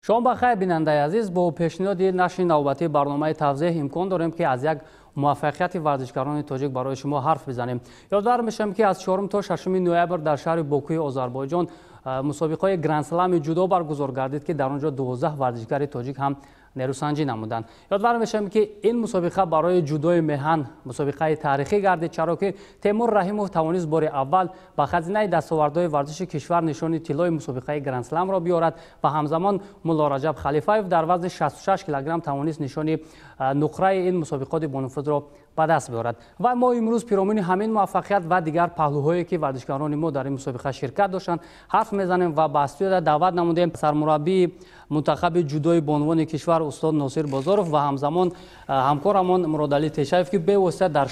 Шом бахайр, бинандаи азиз. Бо пешниҳоди нашри навбатии барномаи «Тавзеҳ» имкон дорем, ки аз як муваффақияти варзишгарони тоҷик барои шумо ҳарф бизанем. Ёдовар мешавем, ки аз 4 то 6 ноябр дар шаҳри Бокуи Озарбойҷон мусобиқаҳои грандслами ҷудо баргузор гардид, ки дар он ҷо 12 варзишгари тоҷик ҳам нерӯсанҷӣ намуданд. Ёдовар мешавем, ки ин мусобиқа барои ҷудои меҳан мусобиқаи таърихӣ гардид, чаро ки Темур Раҳимов тавонист бори аввал ба хазинаи дастовардҳои варзиши кишвар нишони тиллои мусобиқаи грандсламро биёрад ва ҳамзамон Муллораҷаб Халифаев дар вазни 66 килограмм тавонист нишони нуқраи ин мусобиқоти бонуфузро ба даст биёрад. Ва мо имрӯз пиромуни ҳамин муваффақият ва дигар паҳлӯҳое, ки варзишгарони мо дар ин мусобиқа ширкат доштанд, ҳарф мезанем ва ба студия даъват намудем сармураббии мунтахаби ҷудои бонувони кишвар устод Носир Бозоров ва ҳамзамон ҳамкорамон Муродалӣ Тешаев, ки бевосита дар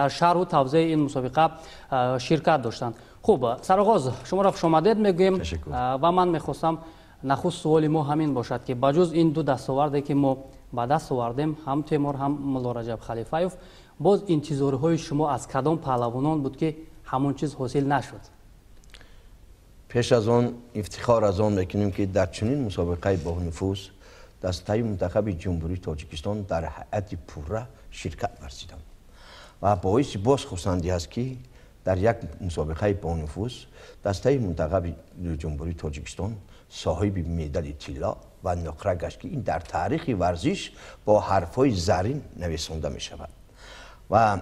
шарҳу тавзеҳи ин мусобиқа ширкат доштанд. Хуб, сароғоз шуморо хушомадед мегӯем ва ман мехостам нахуст суоли мо ҳамин бошад, ки ба ҷуз ин ду дастоварде, ки мо ба даст овардем, ҳам Темур, ҳам Муллораҷаб Халифаев, боз интизориҳои шумо аз кадом паҳлавонон буд, ки ҳамон чиз ҳосил нашуд? Пеш аз он ифтихор аз он мекунем, ки дар чунин мусобиқаи бонуфуз дастаи мунтахаби Ҷумҳурии Тоҷикистон дар ҳайати пурра ширкат варзидам ва боиси боз хурсандӣ аст, ки дар як мусобиқаи бонуфуз дастаи мунтахаби Ҷумҳурии Тоҷикистон соҳиби медали тилло ва нуқра гашт, ки ин дар таърихи варзиш бо ҳарфҳои зарин нависонда мешавад. Ва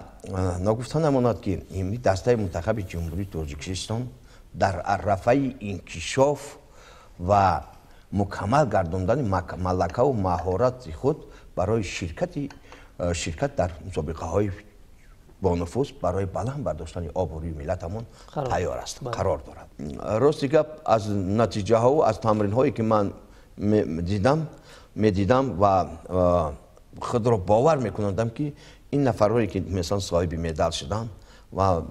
ногуфта намонад, ки дастаи мунтахаби Ҷумҳурии Тоҷикистон дар арафаи инкишоф ва мукаммал гардондани малакаву маҳорати худ барои ширкат дар мусобиқаҳои бонуфуз барои баланд бардоштани обрӯи миллатамон тайёр аст, қарор дорад. Рости гап, аз натиҷаҳову аз тамринҳое, ки ман медидам ва худро бовар мекунандам, ки ин нафарҳое, ки масалан соҳиби медал шуданд ва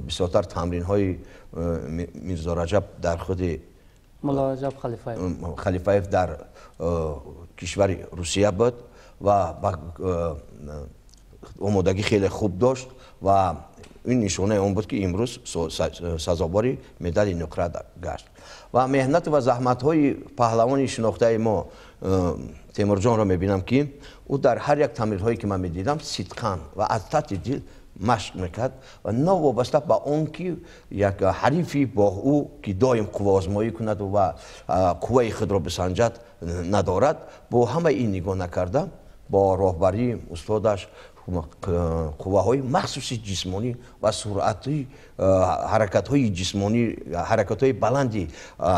бисёртар тамринҳои Мирзораҷаб дар худи Муллораҷаб Халифаев дар кишвари Русия буд ва омодагӣ хеле хуб дошт ва ин нишонаи он буд, ки имрӯз сазовори медали нуқра гашт. Ва меҳнату ва заҳматҳои паҳлавони шинохтаи мо Темурҷонро мебинам, ки ӯ дар ҳар як тамринҳое, ки ман медидам, сидқан ва аз таҳти дил машқ мекард ва новобаста ба он ки як ҳарифи бо ӯ, ки доим қувваозмоӣ кунад ва қувваи худро бисанҷад, надорад, бо ҳамаи ин нигоҳ накарда, бо роҳбарии устодаш қувваҳои махсуси ҷисмонӣ ва суръати ҳаракатҳои ҷисмонӣ, ҳаракатҳои баланди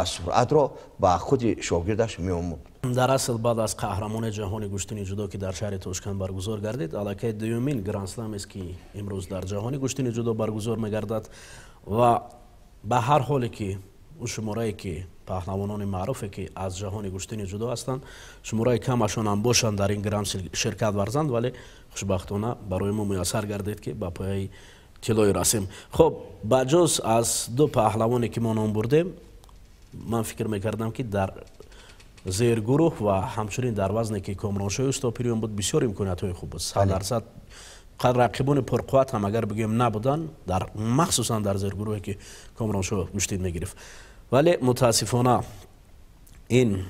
суръатро ба худи шогирдаш меомӯхт. Дар асл, баъд аз қаҳрамони ҷаҳони гӯштини ҷудо, ки дар шаҳри Тошканд баргузор гардид, аллакай дуюмин грандслам аст, ки имрӯз дар ҷаҳони гӯштини ҷудо баргузор мегардад. Ва ба ҳар ҳоле ки ӯ шуморае ки паҳлавонони маъруфе, ки аз ҷаҳони гӯштини ҷудо ҳастанд, шумораи камашон ҳам бошанд, дар ин гранд ширкат варзанд, вале хушбахтона барои мо муяссар гардид, ки ба пояи тиллои расем. Хуб, ба ҷуз аз ду паҳлавоне, ки мо ном бурдем, ман фикр мекардам, ки дар зергурӯҳ ва ҳамчунин дар вазне, ки Комроншоҳи устопириён буд, бисёр имкониятҳои хуб буд. 100% рақибони пурқувват ҳам агар бигӯем набуданд, дар махсусан дар зергурӯҳе, ки Комроншоҳ гӯштин мегирифт. Вале мутаассифона ин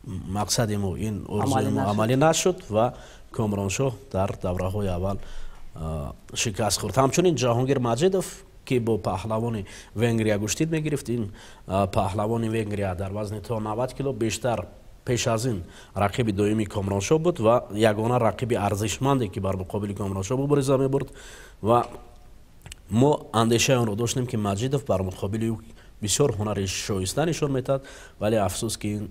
мақсади мо, ин орзуи мо амалӣ нашуд ва Комроншоҳ дар давраҳои аввал шикаст хӯрд. Ҳамчунин Ҷаҳонгир Маҷидов, ки бо паҳлавони Венгрия гӯштид мегирифт, ин паҳлавони Венгрия дар вазни то 90 кило бештар пеш аз ин рақиби доимии Комроншоҳ буд ва ягона рақиби арзишманде, ки бар муқобили Комроншоҳ мубориза мебурд. Ва мо андешаи онро доштем, ки Маҷидов бар муқобили ӯ бисёр ҳунари шоиста нишон медиҳад, вале афсӯс, ки ин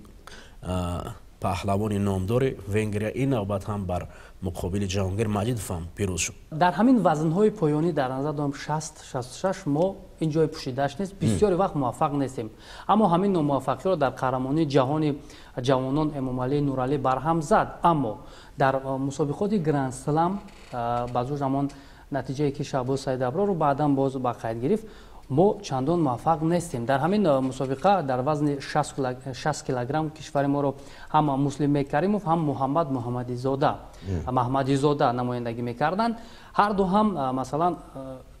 паҳлавони номдори Венгрия ин навбат ҳам бар муқобили Ҷаҳонгир Маҷидов ҳам пирӯз шуд. Дар ҳамин вазнҳои поёнӣ, дар назар дорам 60, 66, мо ин ҷои пӯшидааш нест, бисёре вақт муваффақ нестем. Аммо ҳамин номуваффақиро дар қаҳрамонии ҷаҳони ҷавонон Эмомалӣ Нуралӣ барҳам зад. Аммо дар мусобиқоти грандслам, ба ҷуз ҳамон натиҷае, ки Шаҳбоз Саидаброру баъдан боз ба қайд гирифт, мо чандон муваффақ нестем. Дар ҳамин мусобиқа дар вазни 60 килограмм кишвари моро ҳам Муслимбек Каримов, ҳам Муҳаммад Маҳмадизода намояндагӣ мекарданд. Ҳар ду ҳам, масалан,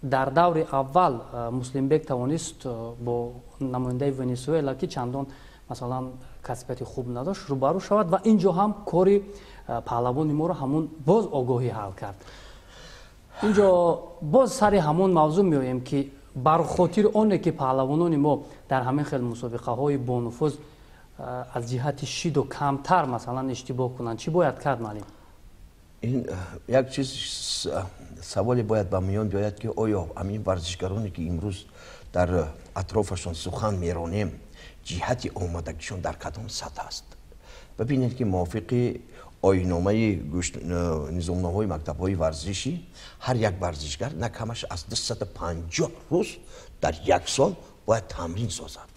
дар даври аввал Муслимбек тавонист бо намояндаи Венесуэла, ки чандон Масалан, касбияти хуб надошт, рӯбарӯ шавад ва ин ҷо ҳам кори паҳлавони моро ҳамун боз огоҳӣ ҳал кард. Ин ҷо боз сари ҳамон мавзӯъ меоем, ки бар хотири оне ки паҳлавонони мо дар ҳамин хел мусобиқаҳои бонуфуз аз ҷиҳати шиду камтар, масалан, иштибоҳ кунанд, чӣ бояд кард, муаллим? Ин як чиз, саволе бояд ба миён биёяд, ки оё ҳамин варзишгароне, ки имрӯз дар атрофашон сухан меронем, ҷиҳати омодагишон дар кадом сатҳ аст? Бибинед, ки мувофиқи оинномаи низомномаҳои мактабҳои варзишӣ, ҳар як варзишгар на камаш аз 250 рӯз дар як сол бояд тамрин созад.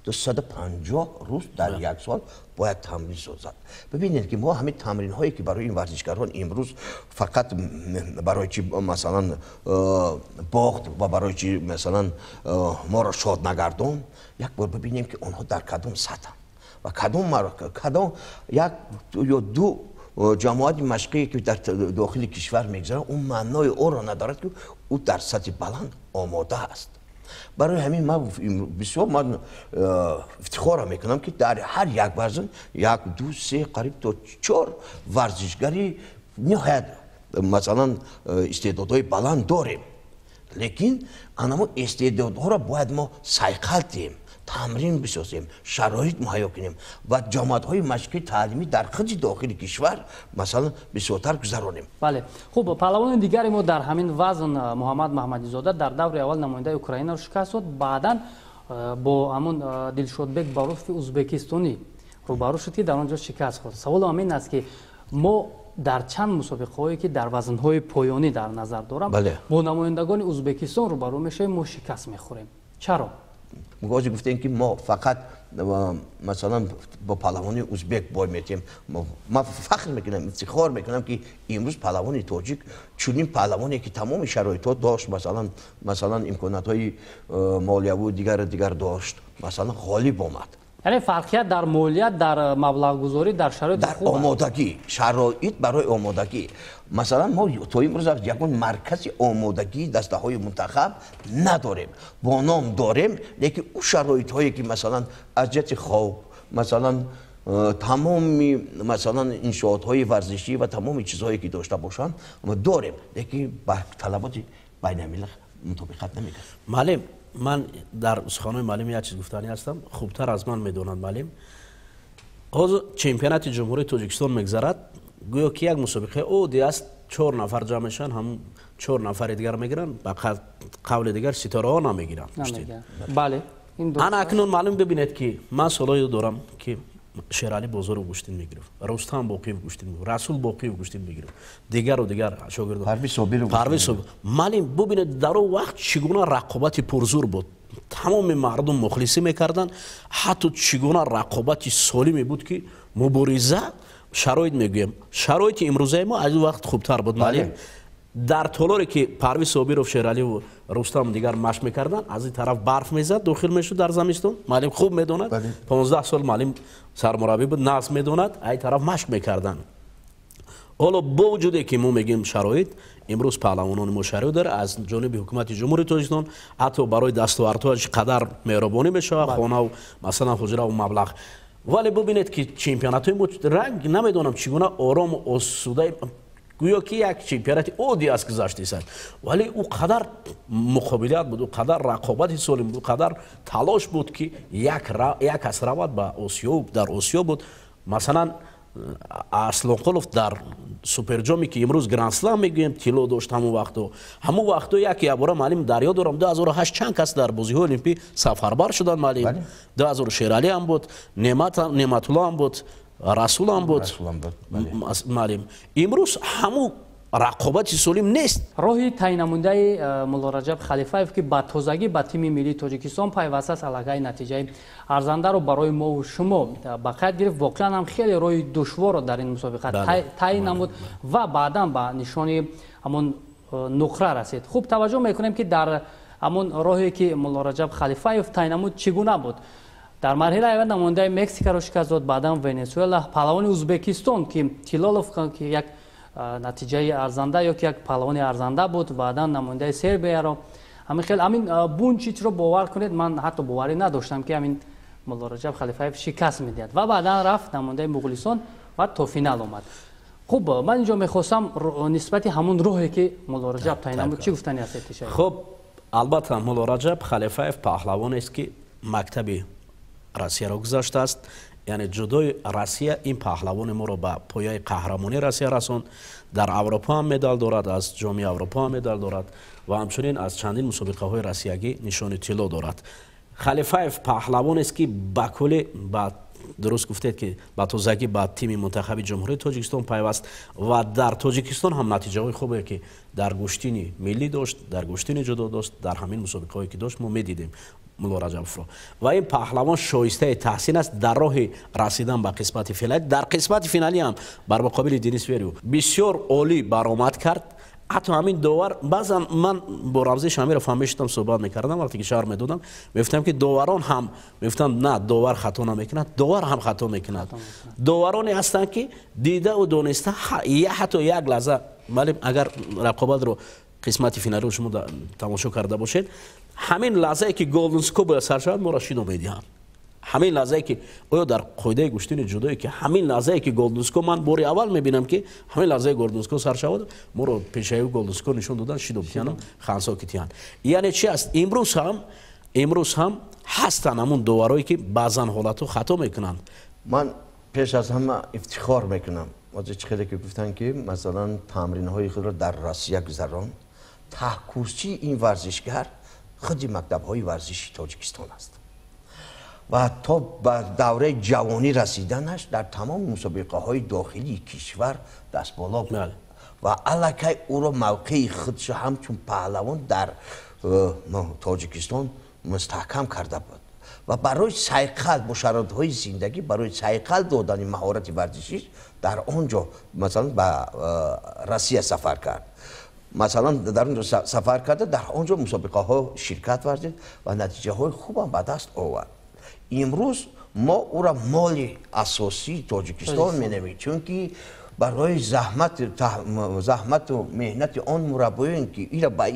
250 рӯз дар як сол бояд тамрин созад. Бибинед, ки мо ҳамин тамринҳое, ки барои ин варзишгарон имрӯз фақат барои чи, масалан, бохт ва барои чи, масалан, моро шод нагардон, як бор бибинем, ки онҳо дар кадом сатҳанд ва кадом як ё ду ҷамоати машқие, ки дар дохили кишвар мегузарад, он маънои онро надорад, ки ӯ дар сатҳи баланд омода аст. Барои ҳамин ман бисёр ман ифтихора мекунам, ки дар ҳар як вазн як, ду, се, қариб то чор варзишгари ниҳоят, масалан, истеъдодҳои баланд дорем, лекин анамо истеъдодҳоро бояд мо сайқал диҳем, тамрин бисозем, шароит муҳайё кунем ва ҷамоатҳои машқии таълимӣ дар худи дохили кишвар, масалан, бисёртар гузаронем. Бале, хуб, паҳлавони дигари мо дар ҳамин вазн, Муҳаммад Маҳмадизода, дар даври аввал намояндаи Украинаро шикаст дод, баъдан бо ҳамун Дилшодбек Баруфи узбекистонӣ рӯбарӯ шуд, ки дар он ҷо шикаст хӯрд. Саволам ин аст, ки мо дар чанд мусобиқаҳое, ки дар вазнҳои поёнӣ дар назар дорам, бо намояндагони Узбекистон рӯбарӯ мешавем, мо шикаст мехӯрем. Чаро? Гози гуфтем, ки мо фақат, масалан, бо паҳлавони узбек бой метиҳем. Ман фахр мекунам, ифтихор мекунам, ки имрӯз паҳлавони тоҷик чунин паҳлавоне, ки тамоми шароитҳо дошт, масалан, имкониятҳои молияву дигар дигар дошт, масалан, ғолиб омад. Яъне фарқият дар молият, дар маблағгузорӣ, дар шароити дар омодагӣ, шароит барои омодагӣ. Масалан, мо то имрӯз ягон маркази омодагии дастаҳои мунтахаб надорем. Бо ном дорем, лекин ӯ шароитҳое, ки, масалан, аз ҷиҳати хоб, масалан, тамоми, масалан, иншоотҳои варзишӣ ва тамоми чизҳое, ки дошта бошанд, дорем, лекин ба талаботи байналмилал мутобиқат намекунад. Муаллим, ман дар суханои муаллим як чиз гуфтанӣ ҳастам. Хубтар аз ман медонанд муаллим. Ҳозир чемпионати Ҷумҳурии Тоҷикистон мегзарад, гӯё ки як мусобиқаи оддӣ аст. Чор нафар ҷамъ мешаванд, ҳамун чор нафари дигар мегиранд, ба қавли дигар ситораҳо намегиранд. Бале. Ана акнун, маълум, бибинед, ки ман солҳое дорам, ки Шералӣ Бозоров гӯштин мегирифт, Рустам Боқиев гӯштин мегирифт, Расул Боқиев гӯштин мегирифт, дигару дигар шогирдон. Парвиз Собиров. Парвиз Собиров. Маълим, бубинед, дар он вақт чӣ гуна рақобати пурзур буд. Тамоми мардум мухлисӣ мекарданд, ҳатто чӣ гуна рақобати солиме буд, ки мубориза, шароит мегӯем, шароити имрӯзаи мо аз он вақт хубтар буд, маълим. Дар толоре, ки Парвиз Собиров, Шераливу Рустам дигар машқ мекарданд, аз ин тараф барф мезад, дохил мешуд дар замистон. Маълим хуб медонад, 15 сол маълим сармураббӣ буд, нағз медонад. Ай тараф машқ мекарданд. Ҳоло бо вуҷуде ки мо мегӯем шароит, имрӯз паҳлавонони мо шароит дорад аз ҷониби ҳукумати Ҷумҳурии Тоҷикистон, ҳатто барои дастовардҳояш қадар меҳрубонӣ мешавад, хонаву, масалан, ҳуҷраву маблағ. Вале бубинед, ки чемпионатҳои мо ранг намедонам чӣ гуна орому осуда, гӯё ки як чемпионати оддӣ аст, гузаштисад. Вале ӯ қадар муқобилият буд, ӯ қадар рақобати солим буд, ӯ қадар талош буд, ки як кас равад ба Осиё. Дар Осиё буд, масалан, Аслонқулов дар суперҷоме, ки имрӯз грандслам мегӯем, тилло дошт ҳамон вақто. Ҳамон вақто як ябора, маълим, дарё дорам, 2008 чанд кас дар бозиҳои олимпӣ сафарбар шуданд, маълим. 2000 Шералӣ ҳам буд, Неъматулло ҳам буд, Расулам буд, маълим. Имрӯз ҳамун рақобати солим нест. Роҳи таъиннамудаи Муллораҷаб Халифаев, ки ба тозагӣ ба тими миллии Тоҷикистон пайвастааст, аллакай натиҷаи арзандаро барои мову шумо ба қайд гирифт. Воқеан ҳам хеле роҳи душворро дар ин мусобиқа таъин намуд ва баъдан ба нишони ҳамон нуқра расид. Хуб, таваҷҷӯҳ мекунем, ки дар ҳамон роҳе, ки Муллораҷаб Халифаев таъин намуд, чӣ гуна буд. Дар марҳилаи аввал намояндаи Мексикаро шикаст дод, баъдан Венесуэла, паҳлавони Узбекистон, ки Тилолов, ки як натиҷаи арзанда ё ки як паҳлавони арзанда буд, баъдан намояндаи Сербияро, ҳамин хел ҳамин Бунчичро. Бовар кунед, ман ҳатто боварӣ надоштам, ки ҳамин Мулло Раҷаб Халифаев шикаст медиҳад ва баъдан рафт намояндаи муғулистон ва то финал омад. Хуб, ман инҷо мехостам нисбати ҳамун роҳе, ки Мулло Раҷаб таъин намуд, чӣ гуфтани ҳастед? Хуб, албатта, Мулло Раҷаб Халифаев паҳлавонест, ки мактаби Россияро гузаштааст, яъне ҷудои Россия ин паҳлавони моро ба пояи қаҳрамонии Россия расонд. Дар Аврупо ҳам медал дорад, аз Ҷоми Аврупо ҳам медал дорад ва ҳамчунин аз чандин мусобиқаҳои россиягӣ нишони тилло дорад. Халифаев паҳлавонест, ки ба куллӣ ба дуруст гуфтед, ки ба тозагӣ ба тими мунтахаби Ҷумҳурии Тоҷикистон пайваст ва дар Тоҷикистон ҳам натиҷаҳои хубе, ки дар гӯштини миллӣ дошт, дар гӯштини ҷудо дошт, дар ҳамин мусобиқаҳое, ки дошт, мо медидем Мулло Раҷабовро. Ва ин паҳлавон шоистаи таҳсин аст. Дар роҳи расидан ба қисмати финалӣ, дар қисмати финалӣ ҳам бар муқобили Денис Вериу бисёр олӣ баромад кард. Ҳатто ҳамин довар баъзан, ман бо Рамзи Шамиров ҳам мешудам, суҳбат мекардам, вақте ки шаҳр медодам, мегуфтам, ки доварон ҳам мегуфтам, на, довар хато намекунад, довар ҳам хато мекунад. Довароне ҳастанд, ки дидау дониста ҳатто як лаҳза, вале агар рақобатро қисмати финалиро шумо тамошо карда бошед, ҳамин лаҳзае, ки голден скор бояд сар шавад, моро шидо медиҳанд. Ҳамин лаҳзае, ки оё дар қоидаи гӯштини ҷудое, ки ҳамин лаҳзае, ки голден скор, ман бори аввал мебинам, ки ҳамин лаҳзаи голден скор сар шавад, моро пешаи голден скор нишон додан, шидо битиҳану хансо китиҳанд. Яъне чи аст? Имрӯз ҳам ҳастанд ҳамун доварое, ки баъзан ҳолатҳо хато мекунанд. Ман пеш аз ҳама ифтихор мекунам. Ҳозир чӣ хеле ки гуфтанд, ки масалан, тамринҳои худро дар Россия гузаронд, таҳкурсии ин варзишгар худи мактабҳои варзиши Тоҷикистон аст ва то ба давраи ҷавонӣ расиданаш дар тамоми мусобиқаҳои дохилии кишвар дастболо буд ва аллакай ӯро мавқеи худшо ҳамчун паҳлавон дар Тоҷикистон мустаҳкам карда буд ва барои сайқал бо шароитҳои зиндагӣ, барои сайқал додани маҳорати варзишиш дар он ҷо, масалан, ба Россия сафар кард. Масалан, дар он ҷо сафар карда, дар он ҷо мусобиқаҳо ширкат варзид ва натиҷаҳои хубам ба даст овард. Имрӯз мо ӯра моли асосии Тоҷикистон менамем, чунки барои заҳмату меҳнати он мураббиён, ки ира ба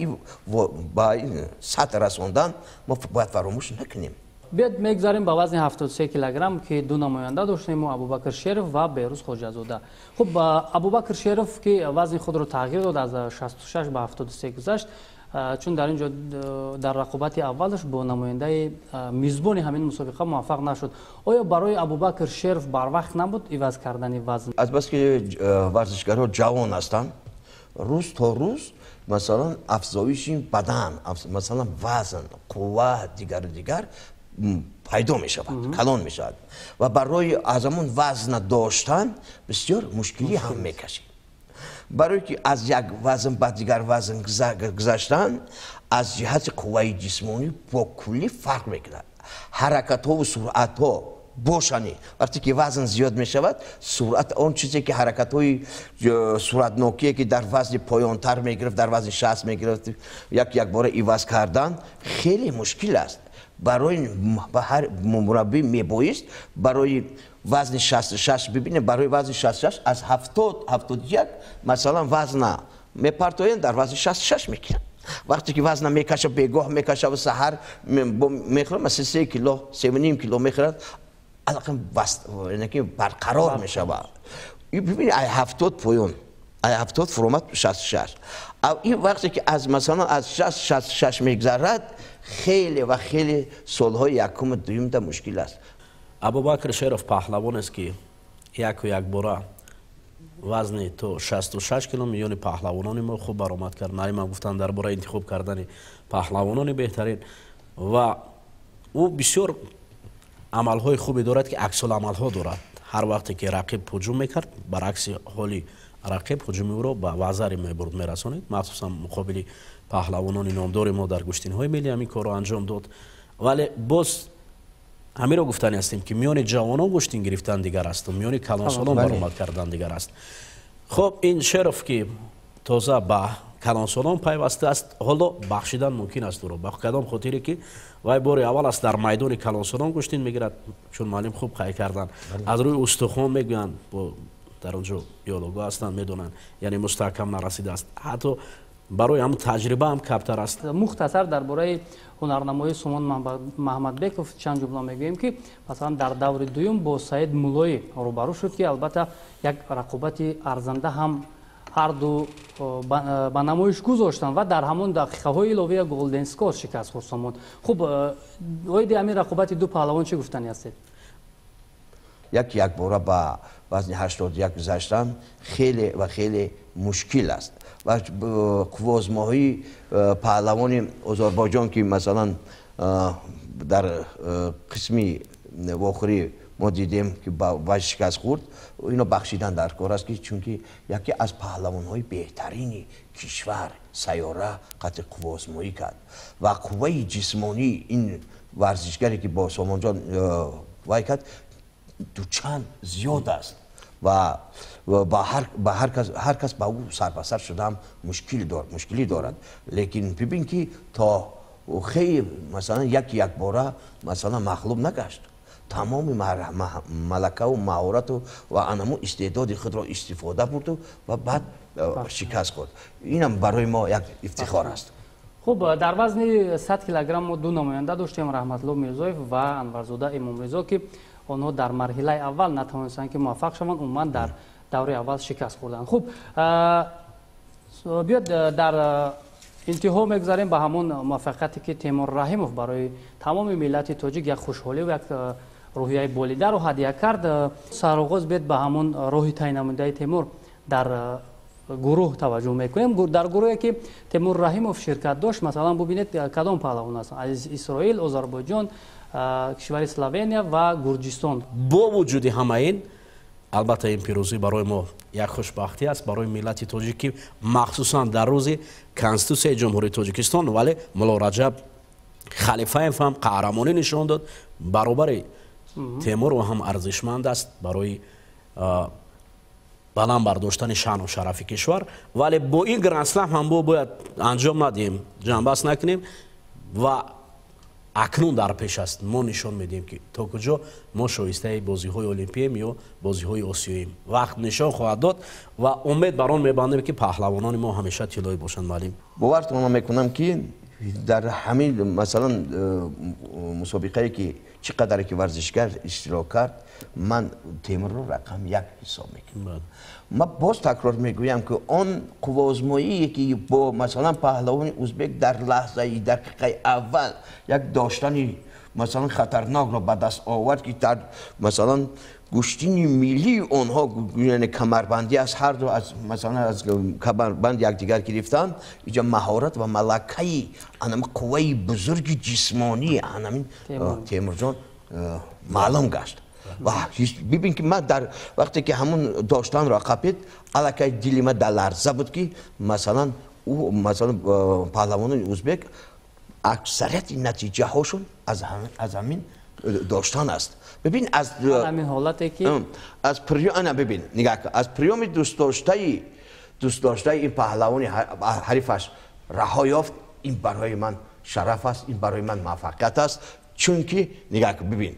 ин сатҳ расондан, мо бояд фаромӯш накунем. Биёд мегзарем ба вазни 73 килограмм, ки ду намоянда доштем: Абубакр Шеров ва Беҳрӯз Хоҷазода. Хуб, Абубакр Шеров, ки вазни худро тағйир дод, аз 66 ба 73 гузашт, чун дар ин ҷо дар рақобати аввалаш бо намояндаи мизбони ҳамин мусобиқа муваффақ нашуд. Оё барои Абубакр Шеров барвақт набуд иваз кардани вазн? Азбаски варзишгарҳо ҷавон ҳастанд, рӯз то рӯз, масалан, афзоиши бадан, масалан, вазн, қувва, дигару дигар пайдо мешавад, калон мешавад ва барои аз ҳамон вазна доштан бисёр мушкилӣ ҳам мекашид, барое ки аз як вазн ба дигар вазн гузаштан аз ҷиҳати қувваи ҷисмонӣ бо куллӣ фарқ мекунад. Ҳаракатҳову суръатҳо бошани, вақте ки вазн зиёд мешавад, суръат, он чизе ки ҳаракатҳои суръатнокие, ки дар вазни поёнтар мегирифт, дар вазни 60 мегирифт, як якбора иваз кардан хеле мушкил аст. Барои ҳар мураббӣ мебоист барои вазни 66, бибинем, барои вазни 66 аз 70, 71, масалан, вазна мепартоянд, дар вазни 66 мекунанд. Вақте ки вазна мекаша, бегоҳ мекаша ва саҳар мехӯрад, масалан, 3 кило, 3,5 кило мехӯрад, аллакай барқарор мешавад. Бибини, ай 70 поён, ай 70 фуромад 66. Ин вақте ки аз, масалан, аз 66 мегзарад, хеле ва хеле солҳои якуму дуюмда мушкил аст. Абубакр Шеров паҳлавонест, ки яку якбора вазни то 66 кило миёни паҳлавонони мо хуб баромад кард. Наима гуфтанд дар бораи интихоб кардани паҳлавонони беҳтарин, ва ӯ бисёр амалҳои хубе дорад, ки аксуламалҳо дорад. Ҳар вақте ки рақиб ҳуҷум мекард, баръакси ҳоли рақиб ҳуҷуми ӯро ба вазари мебурд, мерасонид. Махсусан муқобили паҳлавонони номдори мо дар гӯштинҳои милли ҳамин корро анҷом дод. Вале боз ҳаминро гуфтани ҳастем, ки миёни ҷавонон гӯштин гирифтан дигар асту миёни калонсолон баромад кардан дигар аст. Хуб, ин Шеров, ки тоза ба калонсолон пайвастааст, ҳоло бахшидан мумкин аст ӯро. Ба кадом хотире, ки вай бори аввал аст дар майдони калонсолон гӯштин мегирад. Чун муаллим хуб қайд карданд, аз рӯи устухон мегӯянд, дар он ҷо биологҳо ҳастанд, медонанд, яъне мустаҳкам нарасидааст ҳатто. Барои ҳам таҷриба ҳам камтар аст. Мухтасар дар бораи ҳунарнамоии Сомон Маҳмадбеков чанд ҷумла мегӯем, ки масалан дар даври дуюм бо Саид Муллоӣ рӯбарӯ шуд, ки албатта як рақобати арзанда ҳам ҳар ду ба намоиш гузоштанд ва дар ҳамон дақиқаҳои иловия голден скор шикаст хӯрд Сомон. Хуб, оиди ҳамин рақобати ду паҳлавон чӣ гуфтанӣ ҳастед? Як якбора ба вазни 81 гузаштан хеле ва хеле мушкил аст ва қувваозмоҳии паҳлавони Озарбойҷон, ки масалан дар қисми вохӯрӣ мо дидем, ки ба шикаст хӯрд, ино бахшидан дар кор аст, ки чунки яке аз паҳлавонҳои беҳтарини кишвар сайёра қатъи қувваозмоӣ кард ва қувваи ҷисмонии ин варзишгаре, ки бо Сомонҷон вай кард, дучанд зиёд аст ва ба ҳар кас ба ӯ сарбасар шудаам мушкилӣ дорад. Лекин бибин, ки то хеле масалан як якбора масалан мағлуб нагашт, тамоми малакаву маҳорату ва анаму истеъдоди худро истифода бурду ва баъд шикаст хӯрд. Инам барои мо як ифтихор аст. Хуб, дар вазни 100 килограмм мо ду намоянда доштем, Раҳматулло Мирзоев ва Анварзода Имомризо, ки онҳо дар марҳилаи аввал натавонистанд, ки муваффақ шаванд, умуман дар давраи аввал шикаст хӯрданд. Хуб, биёд дар интиҳо мегузарем ба ҳамон муваффақияте, ки Темур Раҳимов барои тамоми миллати тоҷик як хушҳолӣ ва як рӯҳияи болидаро ҳадия кард. Сароғоз биёд ба ҳамон роҳи тай намудаи Темур дар гурӯҳ таваҷҷӯҳ мекунем. Дар гурӯҳе, ки Темур Раҳимов ширкат дошт, масалан бубинед, кадом паҳлавон аст: аз Исроил, Озарбойҷон, кишвари Словения ва Гурҷистон. Бо вуҷуди ҳама ин, албатта, ин пирӯзӣ барои мо як хушбахтӣ аст, барои миллати тоҷик, ки махсусан дар рӯзи Конститутсияи Ҷумҳурии Тоҷикистон. Вале Мулло Раҷаб Халифаев ҳам қаҳрамонӣ нишон дод баробари Темур ва ҳам арзишманд аст барои баланд бардоштани шаъну шарафи кишвар. Вале бо ин грандслам ҳам бо бояд анҷом надиҳем, ҷанбаст накунем ва акнун дар пеш аст, мо нишон медиҳем, ки то куҷо мо шоистаи бозиҳои олимпием ё бозиҳои осиёем. Вақт нишон хоҳад дод ва умед бар он мебандем, ки паҳлавонони мо ҳамеша тиллоӣ бошанд. Маълим. Бовартона мекунам, ки дар ҳамин масалан мусобиқае, ки чӣ қадаре ки варзишгар иштирок кард, ман Темурро рақам як ҳисоб мекунам. Ман боз такрор мегӯям, ки он қувваозмоие, ки бо масалан паҳлавони узбек дар лаҳзаи дақиқаи аввал як доштани масалан хатарнокро ба даст овард, ки дар масалан гӯштини миллии онҳо, яъне камарбандӣ, аз ҳарду аз масалан аз камарбанд якдигар гирифтанд, инҷа маҳорат ва малакаи анами қувваи бузурги ҷисмонии анамин Темурҷон маълум гашт. Ва бибин, ки ман дар вақте ки ҳамун доштанро қапид, аллакай дили ман дар ларза буд, ки масалан ӯ масалан паҳлавонони узбек аксарияти натиҷаҳошон аз ҳамин доштан аст. Бибин, аз ҳамин ҳолате ки аз приём, ана бибин, нигаҳ кун, аз приёми дӯстдоштаи ин паҳлавони ҳарифаш раҳо ёфт. Ин барои ман шараф аст, ин барои ман муваффақият аст, чунки нигаҳ кун, бибин.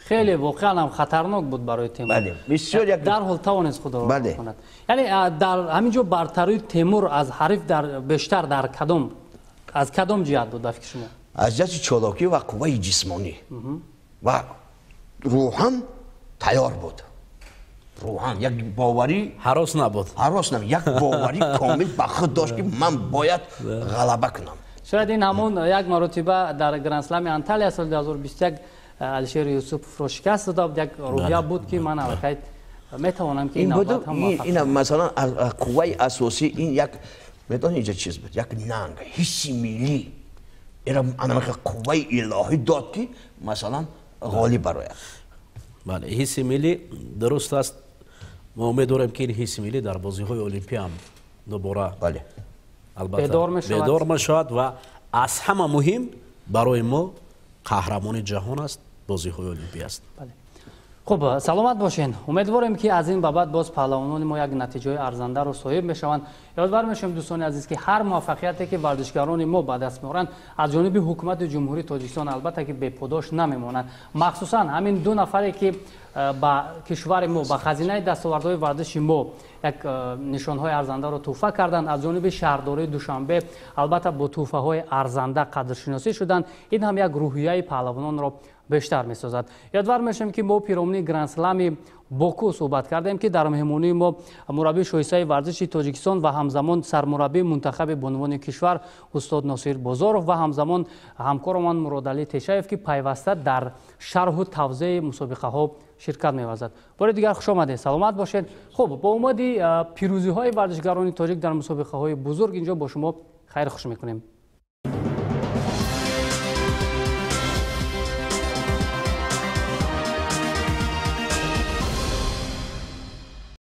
Хеле воқеан ҳам хатарнок буд барои Темур. Бале, бисёр як дарҳол тавонист худро кунад. Яъне дар ҳамин ҷо бартарии Темур аз ҳариф дар бештар дар кадом, аз кадом ҷиҳат буд ба фикри шумо? Аз ҷиҳати чолокӣ ва қувваи ҷисмонӣ ва рӯҳан тайёр буд, рӯҳан як боварӣ. Ҳарос набуд. Ҳарос набуд, як боварӣ комил ба худ дошт, ки ман бояд ғалаба кунам. Шояд ин ҳамон як маротиба дар грандслами Анталия соли 2021 Алишер Юсуповро шикаст дода буд, як рӯҳия буд, ки ман аллакай метавонам, ки ин навбат ҳам муваффақ. Ин масалан қувваи асосӣ, ин як, медонӣ, инҷа чиз буд, як нанг, ҳисси миллӣ ира анамака қувваи илоҳӣ дод, ки масалан ғолиб барояд. Бале, ҳисси миллӣ дуруст аст. Мо умед дорем, ки ин ҳисси миллӣ дар бозиҳои олимпия ҳам дубора албатта бедор мешавад ва аз ҳама муҳим барои мо қаҳрамони ҷаҳон аст, бозиҳои олимпия аст. Хуб, саломат бошен. Умедворем, ки аз ин ба баъд боз паҳлавонони мо як натиҷаи арзандаро соҳиб мешаванд. Ёдвар мешавем, дӯстони азиз, ки ҳар муваффақияте, ки варзишгарони мо ба даст меоранд, аз ҷониби ҳукумати Ҷумҳурии Тоҷикистон албатта ки беподош намемонад. Махсусан ҳамин ду нафаре, ки Ба кишвари мо, ба хазинаи дастовардҳои варзиши мо як нишонҳои арзандаро тӯҳфа карданд. Аз ҷониби шаҳрдории Душанбе албатта бо тӯҳфаҳои арзанда қадршиносӣ шуданд. Ин ҳам як рӯҳияи паҳлавононро бештар месозад. Ёдвар мешавем, ки мо пиромуни Грандслами Боку суҳбат кардем, ки дар меҳмонии мо мураббии шоистаи варзиши Тоҷикистон ва ҳамзамон сармураббии мунтахаби бонувони кишвар устод Носир Бозоров ва ҳамзамон ҳамкоромон Муродалӣ Тешаев, ки пайваста дар шарҳу тавзеҳи мусобиқаҳо ширкат меварзад. Бори дигар хуш омадед, саломат бошед. Хуб, бо омади пирӯзиҳои варзишгарони тоҷик дар мусобиқаҳои бузург инҷо бо шумо хайрхуш мекунем.